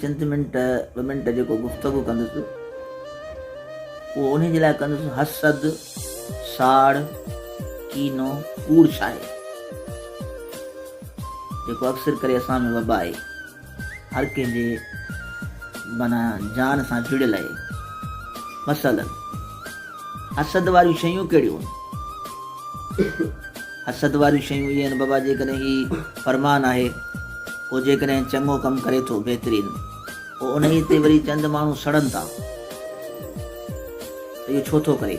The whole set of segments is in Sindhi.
چند منٽ ٻه منٽ جيڪو گفتگو ڪندس اهو انهي جي لاء ڪندس حسد، ساڙ، ڪينو، ڪوڙ ڇا آهي؟ جيڪو اڪثر ڪري اسان ۾ وبا آهي هر ڪنهن جي معنيٰ جان سان جڙيل آهي. مثلا حسد واريون شيون ڪهڙيون آهن؟ حسد واريون شيون اهي آهن بابا جيڪڏهن هي فرمان آهي ڪو جيڪڏهن چڱو ڪم ڪري ٿو بهترين پوء انهي تي وري چند ماڻهو سڙن ٿا ته اهو ڇو ٿو ڪري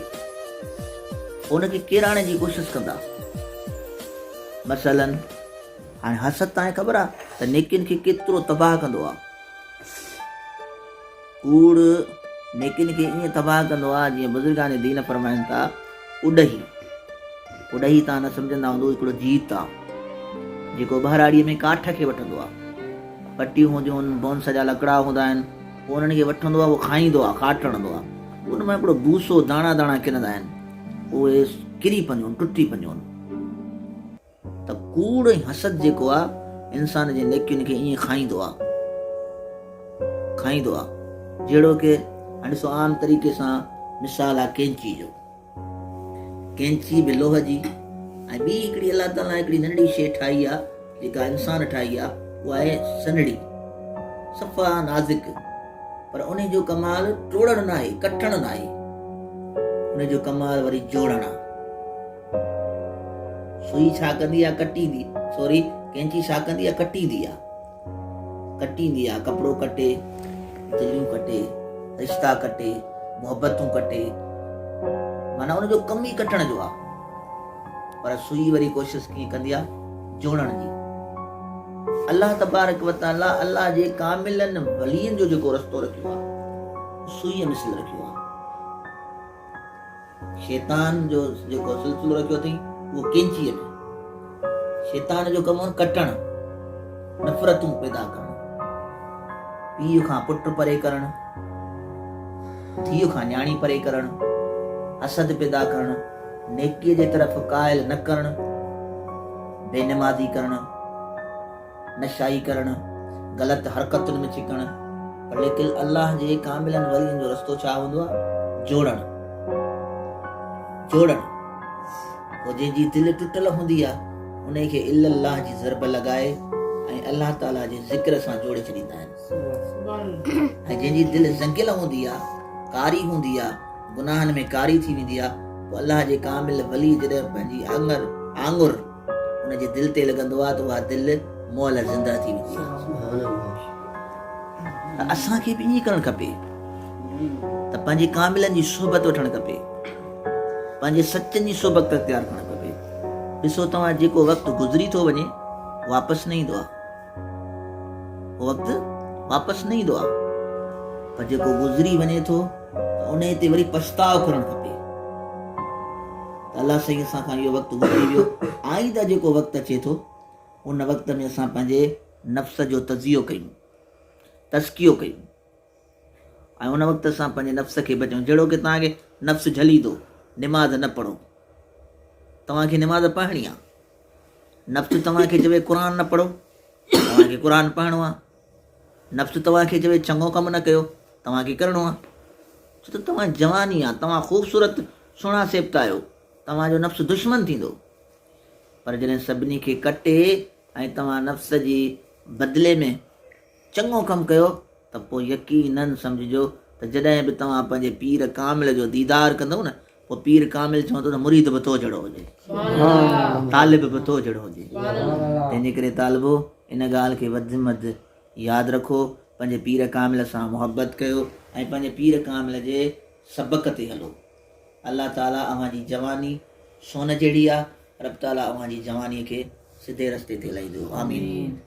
پوء ان کي ڪيرائڻ جي ڪوشش ڪندا مثلا هاڻي حسد تان خبر آ ته نيڪين کي ڪيترو تباهه ڪندو آ ڪوڙ نيڪين کي ائين تباهه ڪندو آ جيئن بزرگان دين فرمائن ٿا اڏهي اڏهي تان نه سمجهندا هوندو هڪڙو جيت آ جيڪو ٻهراڙيء ۾ ڪاٺ کي وٺندو آ پٽيون هونديون آهن بونس جا لڪڙا هوندا آهن پوء انهن کي وٺندو آ اهو کائيندو آ ڪاٺ هڻندو آ ان مان هڪڙو بوسو داڻا داڻا ڪرندا آهن اهي ڪري پونديون آهن ٽٽي پونديون آهن ته ڪوڙ ۽ حسد جيڪو آ انسان جي نيڪين کي ائين کائيندو آ کائيندو آ جهڙو ڪي هاڻي ڏسو عام طريقي سان مثال آ ڪينچي جو ڪينچي به لوهه جي ۽ ٻي هڪڙي الله تعالي هڪڙي ننڍڙي شي ٺاهي آ جيڪا انسان ٺاهي آ اها آهي سنهڙي صفا نازڪ پر ان جو ڪمال ٽوڙڻ ناهي ڪٽڻ ناهي ان جو ڪمال وري جوڙڻ آ سوئي ڇا ڪندي آ ڪٽيندي سوري ڪينچي ڇا ڪندي آ ڪٽيندي آ ڪٽيندي آ ڪپڙو ڪٽي دليون ڪٽي رشتا ڪٽي محبتون ڪٽي معنيٰ ان جو ڪم ئي ڪٽڻ جو آ پر سوئي وري ڪوشش ڪيئن ڪندي آ جوڙڻ جي الله تبارڪ وتعالي الله جي ڪاملن ولين جو جيڪو رستو رکيو آ سوئي مثل رکيو آ شيطان جو جيڪو سلسلو رکيو اٿئي اهو ڪينچيء ۾. شيطان جو ڪم آهي ڪٽڻ، نفرتون پيدا ڪرڻ، پيء کان پٽ پري ڪرڻ، ڌيء کان نياڻي پري ڪرڻ، حسد پيدا ڪرڻ، نيڪيء جي طرف قائل نه ڪرڻ، بي نمازي ڪرڻ. نشائي ڪرڻ، غلط حرڪتن ۾ ڇڪڻ، پر ليڪن الله جي ڪاملن ولين جو رستو ڇا هوندو آهي؟ جوڙڻ. جوڙڻ. پوء جنهن جي دل ٽٽل هوندي آهي، انهي کي الا الله جي ضرب لڳائي ۽ الله تعالي جي ذڪر سان جوڙي ڇڏيندا آهن. ۽ جنهن جي دل زنگيل هوندي آهي، ڪاري هوندي آهي، گناهن ۾ ڪاري ٿي ويندي آهي، پوء الله جي ڪامل ولي جڏهن پنهنجي آڱر، آڱر، ان جي دل تي لڳندو آهي ته اها دل مئل زنده ٿي ويندي آهي. ته اسان کي به ائين ڪرڻ کپي ته پنهنجي ڪاملن جي صحبت وٺڻ کپي، پنهنجي سچن جي صحبت اختيار ڪرڻ کپي. ڏسو توهان جيڪو وقت گذري ٿو وڃي واپس نه ايندو آهي، اهو وقت واپس نه ايندو آهي، پر جيڪو گذري وڃي ٿو ته انهي تي وري پڇتاء ڪرڻ کپي. ته الله سائين اسان کان اهو وقت گذري ويو، آئنده جيڪو وقت اچي ٿو ان وقت ۾ اسان پنهنجي نفس جو تجزيو ڪيون، تزڪيو ڪيون ۽ ان وقت اسان پنهنجي نفس کي بچايون. جهڙو ڪي توهان کي نفس جهليندو نماز نه پڙهو، توهان کي نماز پڙهڻي آ. نفس توهان کي چوي قرآن نه پڙهو، توهان کي قرآن پڙهڻو آ. نفس توهان کي چوي چڱو ڪم نه ڪيو، توهان کي ڪرڻو آ. ڇو ته توهان جواني آ، توهان خوبصورت سهڻا سيبتا آهيو، توهان جو نفس دشمن ٿيندو. پر جڏهن سڀني کي ڪٽي ۽ توهان نفس جي بدلي ۾ چڱو ڪم ڪيو ته پوء يقيناً سمجهجو ته جڏهن به توهان پنهنجي پير ڪامل جو ديدار ڪندؤ نه پوء پير ڪامل چوندو ته مريد به تو جهڙو هجي، طالب به تو جهڙو هجي. تنهن جي ڪري طالبو ان ڳالهه کي وڌ ۾ وڌ ياد رکو، پنهنجي پير ڪامل سان محبت ڪيو ۽ پنهنجي پير ڪامل جي سبق تي هلو. الله تعاليٰ اوهان جي جواني سون جهڙي آ، رب تعاليٰ اوهان جي جوانيء کي سڌي رستي تي هلائيندو. آمين.